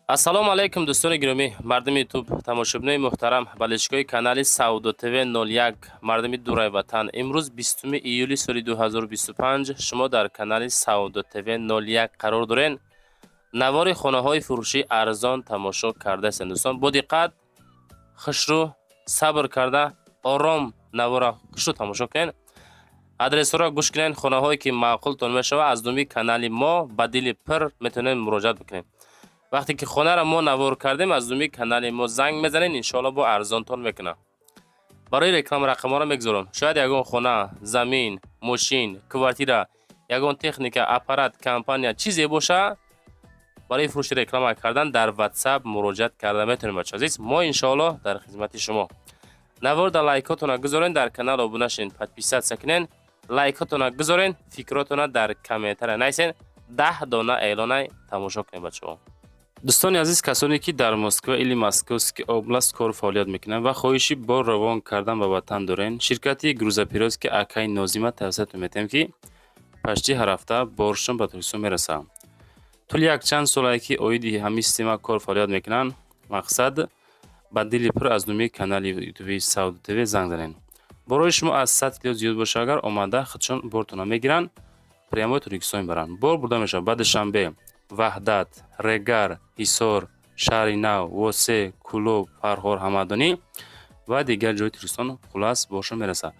Ассалому алайкум, дӯстони гиромӣ, мардуми Ютуб, тамошобинои муҳтарам, болельщикои канали Савдо ТВ 01, мардуми дурай ватан. Имрӯз 20 июли соли 2025 шумо дар канали Савдо ТВ 01 қарор дорен. Навори хонаҳои фурӯшии арзон тамошо кардаастен. Дӯстон, бо диққат, хушрӯ, сабр карда, ором навора хушрӯ тамошо кунед, адресҳоро гӯш кунед. Хонаҳое ки маъқултон мешавад, аз номи канали мо ба дили пир метавонед муроҷиат бикунед. Вақте ки хонаро мо навор кардем, аз номи канали мо занг мезанед, иншоалло бо арзонтон мекунам. Барои реклама рақамҳоро мегузорам. Шояд ягон хона, замин, мошин, квартира, ягон техника, аппарат, компания, чизе боша, барои фурӯши реклама кардан дар Ватсап муроҷиат карда метавонем. Бача азиз, мо иншоалло дар хизмати шумо. Наворда лайкотона гузорен, дар канал обуна шен, подписаться кунен, лайкотона гузорен, фикротона дар комментария нависен. 10 дона эълонай тамошо кунем, бачаҳо. Дӯстони азиз, касоне ки дар Москва или Московский область кору фаъолият мекунанд ва хоҳиши бор равон кардан ба ватан дорен, ширкати грузоперевозки акай Нозима тавсиятон метиҳем, ки почти ҳар ҳафта боршон ба Тоҷикистон мерасад. Тӯли якчанд солае ки оиди ҳамин система кор фаъолият мекунанд. Мақсад, ба дили пур аз номи канали Ютуби Савдо ТВ занг занед. Борои шумо аз 100 кило зиёд боша агар, омада худшон бортона мегиранд, прямой Тоҷикистон мебаранд. Бор бурда мешавад ба Душанбе, Ваҳдат, Регар, Ҳисор, Шаҳри Нав, Восе, Кӯлоб, Фархор, Ҳамадонӣ ва дигар ҷои Тоҷикистон. Хулас, боршон мерасад.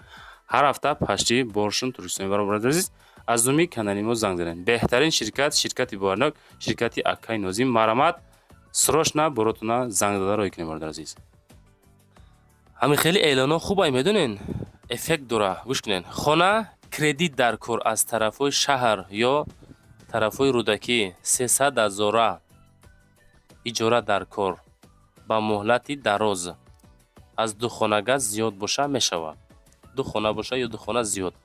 Ҳар ҳафта почти боршон Тоҷикистон мебаранд. Бародари азиз, аз номи канали мо занг занед. Беҳтарин ширкат, ширкати боварнок, ширкати акай Нозим. Марҳамат, срочно боротона занг зада роҳӣ кунед, бародари азиз. Ҳамин хеле эълонҳо хубай, медонен, эффект дора. Гӯш кунед: хона кредит дар кор аз тарафҳои шаҳр ё тарафҳои Рӯдакӣ, 300 ҳазора иҷора дар кор ба муҳлати дароз, аз ду хонага зиёд боша мешавад, ду хона боша ё ду хона зиёд.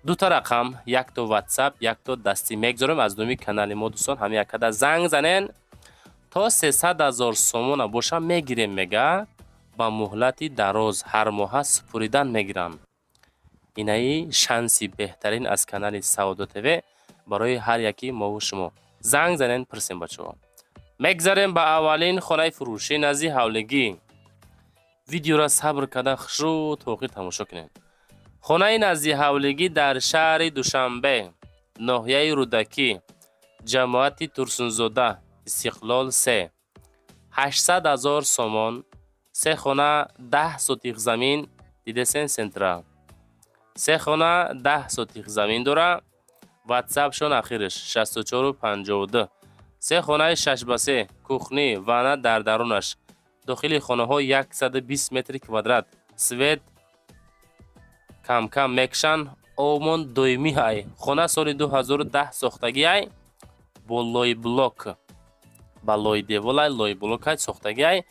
Дута рақам, якто Ватсап, якто дастӣ мегзорем аз номи канали мо. Дӯстон, ҳамин якада занг занен. То 300 000 сомона боша мегирем, мега, ба муҳлати дароз, ҳар моҳа супуридан мегиранд. Инаи шанси беҳтарин аз канали Савдо ТВ барои ҳар яки мову шумо. Занг занен, пурсем, бачаҳо. Мегзарем ба аввалин хонаи фурӯшӣ назди ҳавлигӣ. Видеоро сабр карда, хушрӯ то охир тамошо кунед. Хонаи назди ҳавлигӣ дар шаҳри Душанбе, ноҳияи Рӯдакӣ, ҷамоати Турсунзода, Истиқлол 3, 800 000 сомон, се хона, 10 сотих замин. Дидесен, центра се хона, 10 сотих замин дора. Ватсапшон ахирш 6452. Се хонаи 6 ба 3, кухня, ванна дар дарунаш. Дохили хонаҳо 120 метри квадрат. Свет камкам мекушанд, обмон доимӣ ҳай. Хона соли 2010 сохтагиай, бо лойблок, ба лойдеволай, лойблокай сохтагиай.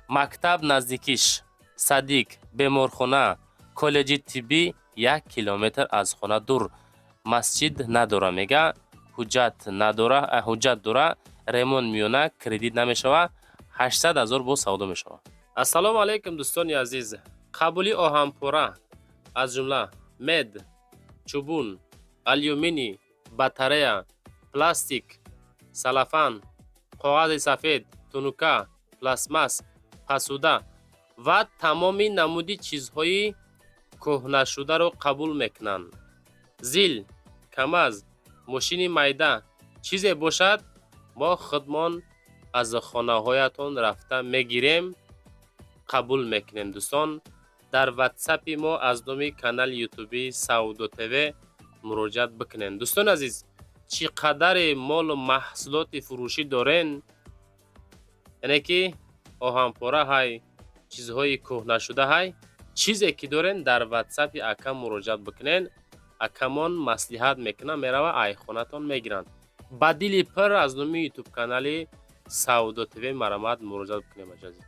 Мактаб наздикиш, садик, беморхона, коллеҷи тиббӣ 1 километр аз хона дур. Масҷид надора, мега, ҳуҷҷат надора, ҳуҷҷат дора, ремонт миёна, кредит намешава. 800 000 боз савдо мешавад. Ассалому алайкум, дӯстони азиз! Қабули оҳанпора, аз ҷумла мед, чӯбун, алюминий, батарея, пластик, салафан, коғази сафед, тунука, пластмасс, посуда ва тамоми намуди чизҳои кӯҳнашударо қабул мекунанд. ЗИЛ, КамАЗ, мошини майда, чизе бошад, мо худмон аз хонаҳоятон рафта мегирем, қабул мекунем. Дӯстон, дар Ватсапи мо аз номи канали Ютуби Савдо ТВ муроҷиат бикунед. Дӯстони азиз, чӣ қадаре молу маҳсулоти фурӯшӣ дорен, яъне ки оҳанпора ҳай, чизҳои кӯҳнашуда ҳай, чизе ки дорен, дар Ватсапи ака муроҷиат бикунен. Акамон маслиҳат мекунанд, мерава айхонатон мегиранд. Ба дили пир аз номи Ютуб канали Савдо ТВ марамат муроҷиат бикунем. Аҷази,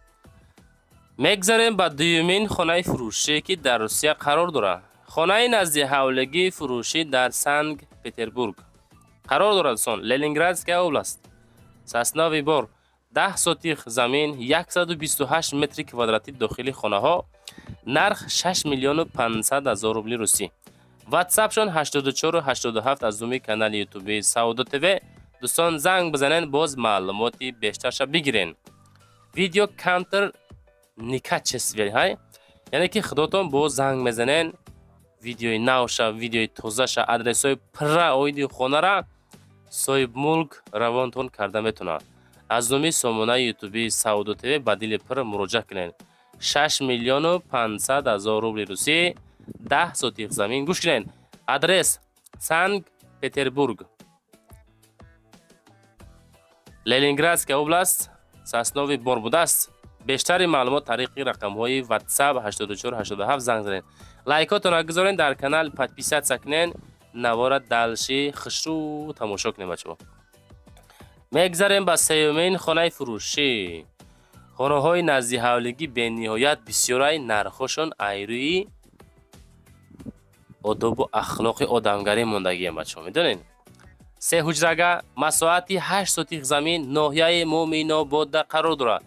мегзарем ба дуюмин хонаи фурӯшие, ки дар Русия қарор дорад. Хонаи назди ҳавлигии фурӯшӣ дар Санкт Петербург қарор дорад, дӯстон, Ленинградская область, Сосновый Бор, 10 сотих замин, 128 метри квадратӣ дохили хонаҳо, нарх 6 миллиону 500 ҳазор рубли русӣ. Ватсапшон 8487. Аз номи канали Ютуби Савдо ТВ. Дӯстон, занг бизанен, боз маълумоти бештарша бигирен. Видео камтар некачественный ҳай, яъне ки худотон боз занг мезанен, видеои навша, видеои тозаша, адресҳои пурра оиди хонара соҳибмулк равонтон карда метавонад. Аз номи сомонаи ютуби Савдо ТВ ба дили пур муроҷиат кунед. 6 миллиону 500 ҳазор рубли русӣ, 10 сотих замин. Гӯш кунед, адрес: Санкт Петербург, Ленинградская область, Сосновый Бор будааст. Бештари маълумот тариқи рақамҳои WhatsApp 84 87 занг занед. Лайкотонро гузорен, дар канал подписаться кунен, навора дальше хушрӯ тамошо кунем. Бачаҳо, мегзарем ба сеюмин хонаи фурӯшӣ. Хонаҳои наздиҳавлигӣ бениҳоят бисёрай, нархҳошон айрӯи одобу ахлоқи одамгарӣ мондагиам, бачаҳо, медонед. Се ҳуҷрага, масоҳати 8 сотих замин, ноҳияи Муъминободда қарор дорад.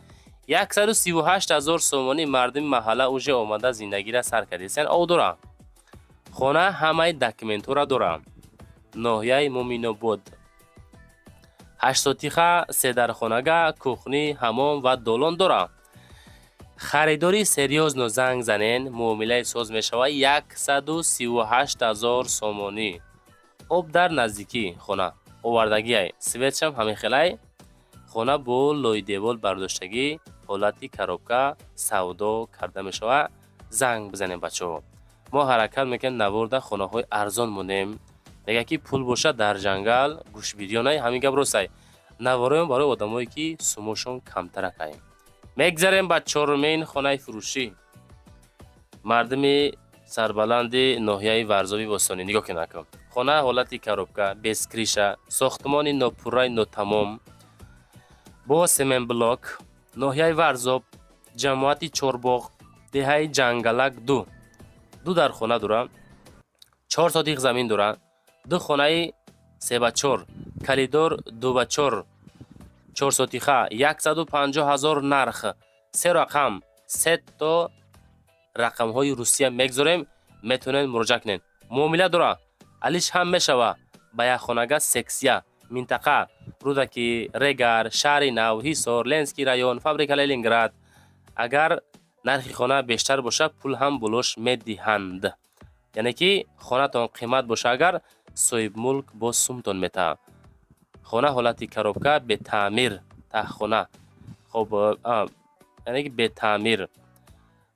138 ҳазор сомонӣ. Мардуми маҳалла уже омада зиндагира сар кардистиян, об дора. Хона ҳамаи документҳоро дорад. Ноҳияи Муъминобод, 8 сотиха, седархонага, кухня, ҳамом ва долон дорад. Харидори серьёзно занг занен, муомилаи соз мешавад. 138 ҳазор сомонӣ. Об дар наздикии хона овардагиай, светшам ҳамин хелай. Хона бо лойдевол бардоштагӣ, ҳолати коробка савдо карда мешавад. Занг бизанем, бачаҳо. Мо ҳаракат мекунем, наворда хонаҳои арзон монем. Мегӯяд ки пул бошад, дар ҷангал гӯшбирёнай, ҳамин гап ростай. Навороем барои одамое ки сумошон камтаракай. Мегзарем ба чорумин хонаи фурӯшӣ. Мардуми сарбаланди ноҳияи Варзоби Бостонӣ, нигоҳ кунед. Хона ҳолати коробка, без крыша, сохтмони нопурраи нотамом, бо семенблок. Ноҳияи Варзоб, ҷамоати Чорбоғ, деҳаи Ҷангалак ду. Ду дар хона дора, 4 сотих замин дора, ду хонаи 3 ба 4, коридор 2 ба 4, 4 сотиха, 150 000 нарх. Се рақам, се то рақамҳои Русия мегзорем, метавонед муроҷиат кунед. Муомила дора, алиш ҳам мешава, ба якхонага сексия. Минтақа: Рӯдаки, Регар, Шаҳри Нав, Ҳисор, Ленский район, фабрика Ленинград. Агар нархи хона бештар бошад, пул ҳам болош медиҳанд, яъне ки хонатон қимат боша агар, соҳибмулк боз сумтон метаҳад. Хона ҳолати коробка, бетаъмир, таҳхона, хоб, яъне ки бетаъмир.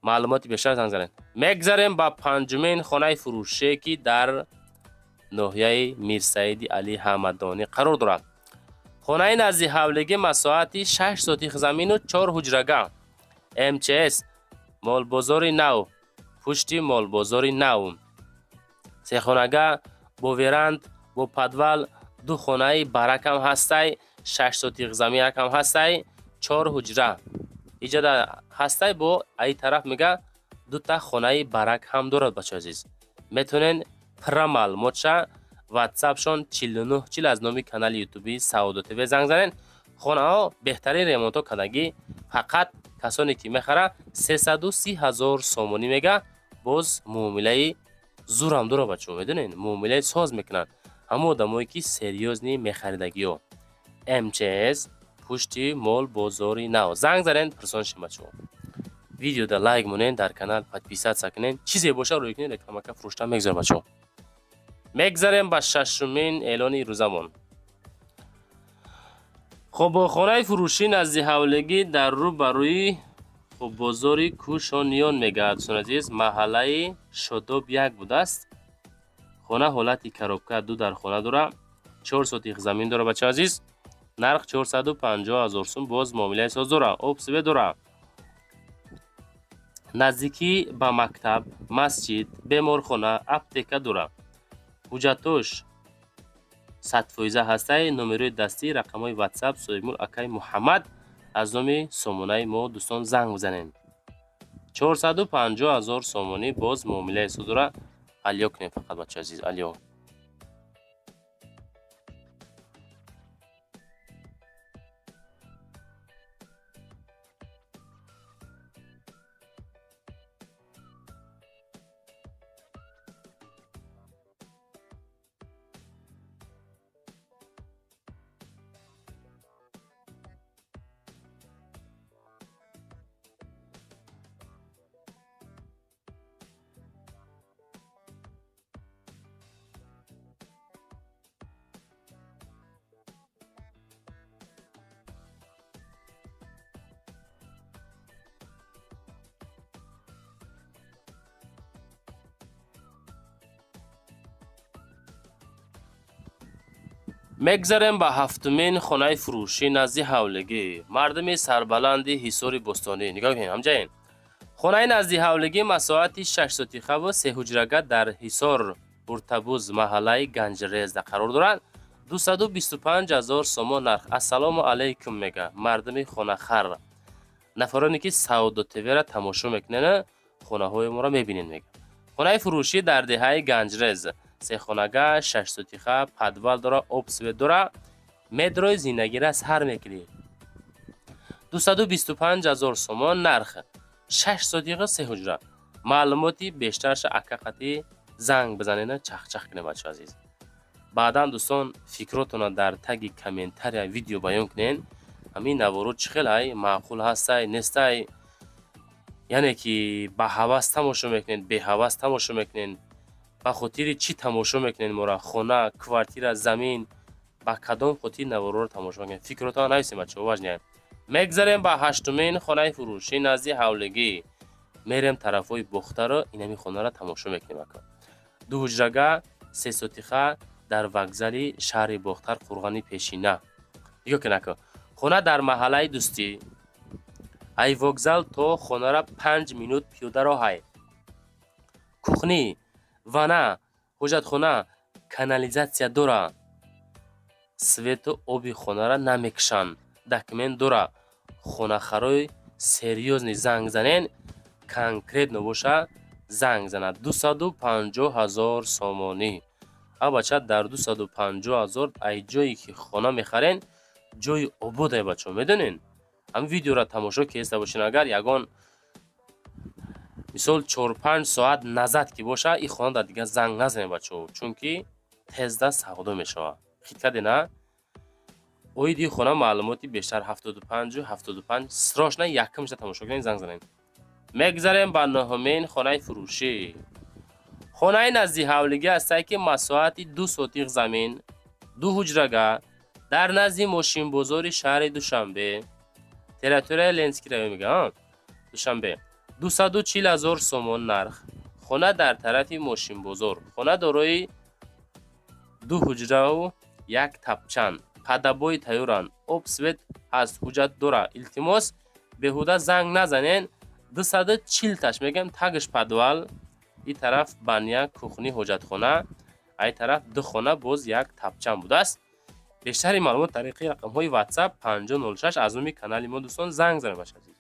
Маълумоти бештар занг занед. Мегзарем ба панҷумин хонаи фурӯше, ки дар ноҳияи Мирсаиди Али Ҳамадонӣ қарор дорад. Хонаи назди ҳавлигӣ, масоҳати 6 сотих замину чор ҳуҷрага, МЧС, молбозори нав, пушти молбозори нав. Сехонага бо веранд, бо подвал, ду хонаи баракам ҳастай, 6 сотих заминакам ҳастай, чор ҳуҷра иҷода ҳастай. Бо аи тараф мега дута хонаи барак ҳам дорад. Бачаи азиз, метавонед пурра маълумотша ватсапшон 49 40 аз номи канали ютуби Савдо ТВ занг занед. Хонаҳо беҳтарин ремонтҳо кардагӣ. Фақат касоне ки мехара, 330 ҳазор сомонӣ мега, боз муомилаи зурам дора. Бачаҳо, медонед, муомилаи соз мекунанд ҳамон одамое ки серьёзный мехаридагиҳо. МЧС, пушти мол бозори нав, занг занед, пурсон шем. Бачаҳо, видеода лайк монед, дар канал подписаться кунед. Чизе боша, рӯй кунед, рекламака фурӯшта мегзорем. Бачаҳо, мегзарем ба шашумин эълони рӯзамон. Хоб, хонаи фурӯшӣ назди ҳавлигӣ, дар рӯ ба рӯи, хоб, бозори Кӯшониён мегӯяд. Дӯстони азиз, маҳаллаи Шодоб як будааст. Хона ҳолати коробка, ду дар хона дора, 4 сотих замин дора. Бачаи азиз, нарх 450 ҳазор сум, боз муомилаи соз дора, об, свет дора. Наздикӣ ба мактаб, масҷид, беморхона, аптека дора. Ҳуҷҷатош 100% ҳастай. Номерои дастӣ, рақамҳои ватсап соҳибмулк акаи Муҳаммад. Аз номи сомонаи мо, дӯстон, занг бизанед. 450 ҳазор сомонӣ, боз муомилаи соз дора. Алё кунем фақат, бачаи азиз, алё. Мегзарем ба ҳафтумин хонаи фурӯшӣ назди ҳавлигӣ. Мардуми сарбаланди Ҳисори бостонӣ, нигоҳ кунед, ҳамҷаин. Хонаи назди ҳавлигӣ масоҳати 6 сотихаву сеҳуҷрага дар Ҳисор, Буртабуз, маҳаллаи Ганҷрезда қарор дорад. 225 ҳазор сомон нарх. Ассалому алайкум, мега мардуми хонахар. Нафароне ки Савдо ТВра тамошо мекунен, хонаҳои моро мебинен, мега. Хонаи фурӯшӣ дар деҳаи Ганҷрез, сехонага, 6 сотиха, подвал дора, об, свет дора. Медрои зиндагира сар мекунӣ. 225 ҳазор сомон нарх, 6 сотиха, се ҳуҷра. Маълумоти бештарша акақати занг бизанена, чахчах кунем, бачо азиз. Баъдан, дӯстон, фикротонро дар таги комментария видео баён кунен. Ҳамин наворо чӣ хелай, маъқул ҳастай, нестай, яъне ки ба ҳавас тамошо мекунед, беҳавас тамошо мекунед, ба хотири чӣ тамошо мекунед мора? Хона, квартира, замин, ба кадом хотир навороро тамошо мекунед? Фикротонро нависем, бачаҳо, важный. Мегзарем ба ҳаштумин хонаи фурӯшӣ назди ҳавлигӣ. Мерем тарафҳои Бохтаро, инами хонаро тамошо мекунем, ака. Дуҳуҷрага, сесотиха дар вокзали шаҳри Бохтар, қурғони пешина. Нигоҳ кун, ака, хона дар маҳаллаи Дӯстӣ. Ай вокзал то хонара 5 минут пиёда роҳай. Кухня, ванна, ҳоҷатхона, канализатсия дора. Свету оби хонара намекушанд. Документ дора. Хонахарои серьёзный занг занен, конкретно боша, занг занад. 250 ҳазор сомонӣ. А бача, дар 250 ҳазор ай ҷое ки хона мехарен, ҷои ободае, бачаҳо, медонен. Ҳамин видеоро тамошо кеста бошен, агар ягон мисол 4-5 соат назад ки боша, ин хона дар дигар занг назанед, бачаҳо, чунки тезда савдо мешавад. Хит кардена? Оиди хона маълумоти бештар 75-75. Срочно якумша тамошо кунед, занг занед. Мегзарем ба нуҳумин хонаи фурӯшӣ. Хонаи назди ҳавлигӣ ҳастае, ки масоҳати 2 сотиқ замин, ду ҳуҷрага дар назди мошинбозори шаҳри Душанбе, территорияи Ленинский район мега, Душанбе, 240 ҳазор сомон нарх. Хона дар тарафи мошинбозор. Хона дорои ду ҳуҷраву як тапчан, под обои тайёранд, об, свет ҳаст, ҳуҷҷат дора. Илтимос, беҳуда занг назанен. 240 таш мегӯям. Тагш подвал, и тараф баня, кухня, ҳоҷатхона, ай тараф ду хона, боз як тапчан будааст. Бештари маълумот тариқи рақамҳои WhatsApp 5006 аз номи канали мо, дӯстон, занг занед, бача азиз.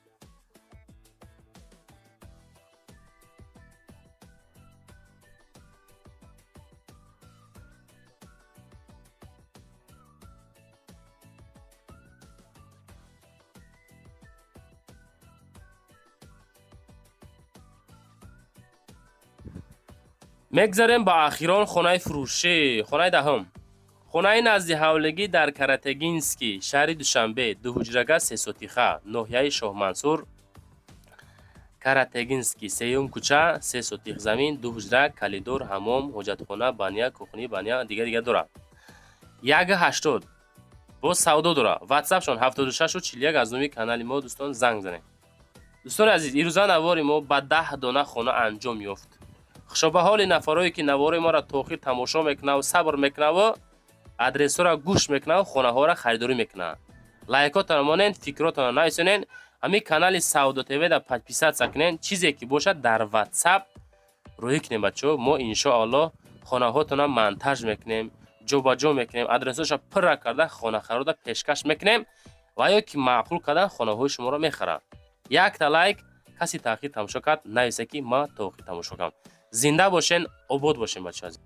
Мегзарем ба ахирон хонаи фурӯшӣ, хонаи 10-ум. Хонаи назди ҳавлигӣ дар Каратегинский, шаҳри Душанбе, дуҳуҷрага, сесотиха, ноҳияи Шоҳмансур, Каратегинский, сеюм кӯча, 3 сотих замин, ду ҳуҷра, коридор, ҳамом, ҳоҷатхона, баня, кухня, баня, дигар дигар дорад. 1,80 боз савдо дорад. Ватсапшон 76-41. Аз номи канали мо, дӯстон, занг занед. Дӯстони азиз, ирӯза навори мо ба 10 дона хона анҷом ёфт. Хушо ба ҳоли нафарое ки навори моро то охир тамошо мекунаву сабр мекунаву адресҳоро гӯш мекунаву хонаҳоро харидорӣ мекунад. Лайкотонро монед, фикротонро нависонед, ҳамин канали Савдо ТВ да подписаться кунед. Чизе ки бошад, дар Ватсап рӯӣ кунем, бачаҳо. Мо иншоаллоҳ хонаҳотонро монтаж мекунем, ҷобаҷо мекунем, адресҳоша пурра карда хонахарода пешкаш мекунем ва ё ки маъқул кардан, хонаҳои шуморо мехаранд. Якта лайк каси таъхир тамошо кард, нависа ки ман то охир тамошо кардам. Зинда бошен, обод бошен, бачаҳо.